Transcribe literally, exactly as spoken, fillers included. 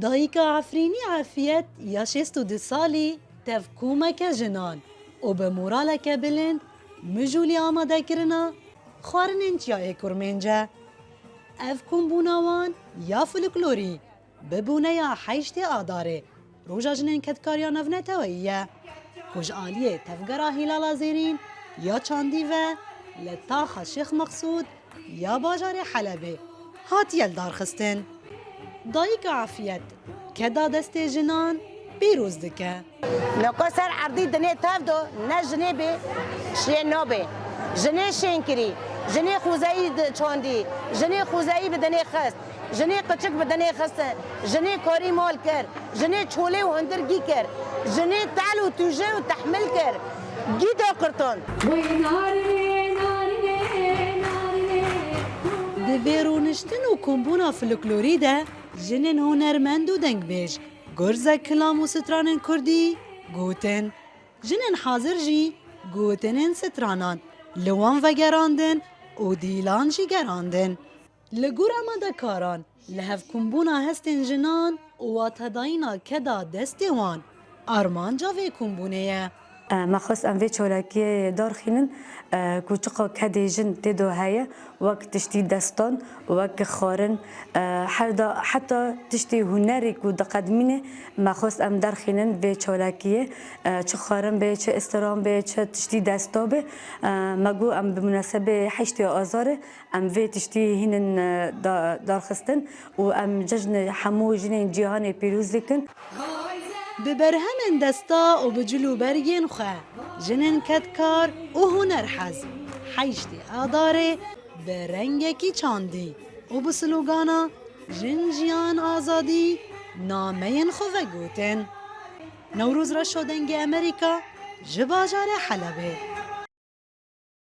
Dayika Efrînî Efiyet ya şêst û du salî tevkûmeke jinan û bi moraleke bilind mijûlî amade kirina xwarinên çiyayê Kurmênc e. Ev kombûna wan ya folklorî bi boneya heştê Adarê, Roja Jinên Kedkar ya Navneteweyî ye, ku ji aliyê Tevgera Hîlala Zêrîn ya Çandî ve li taxa Şêx Meqsûd ya bajarê Helebê hatiye lidarxistin. Dayika Efiyet keda destê jinan pîroz dike. Noko ser erdî dinê tev do, ne jinê bê, şiyê nabê. Jinê şênkirî, jinê xûzeyî di-, çandî, jinê xûzeyî bi dinê xist, jinê qiçik bi dinê xist, jinê karî mal kir, jinê çolê û hundir gî kir, jinê tel û tûje û tehmil kir, gî da qirtan. Wê narine, narine, narine. Di vê rûniştin û kombûna folklorî de jinên hunermend û dengbêj, gurzek kilam û stranên kurdî gotin. Jinên hazir jî gotinên stranan li wan vegerandin û dîlan jî gerandin. Li gor amadekaran, li hevkombûna hestên jinan û watedayîna keda destê wan armanca vê kombûnê ye. E, me xwest em vê çalakiyê darxînin, e, ku çiqa kedê jin tê de heye, wek tiştî destan, wek xwarin, e, her da, heta tiştê hunerî ku diqedimîne, me xwest em derxînin vê çalakiyê, e, çi xwarin bê, çi istiran bê, çi tiştî desta bê. E, me got em bi munasebê heştê Azarê em vê tiştî hînin, e, da-, darxistin û em cejnê hemû jinên cîhanê pîroz dikin. Bi berhemên desta û bi cil û bergên xwe, jinên kedkar û hunerhez heştê Adarê bi rengekî çandî û bi slogana Jin, Jiyan, Azadî nameyên xwe vegotin. Newroz Reşo, Dengê Amerîka, ji bajarê Helebê.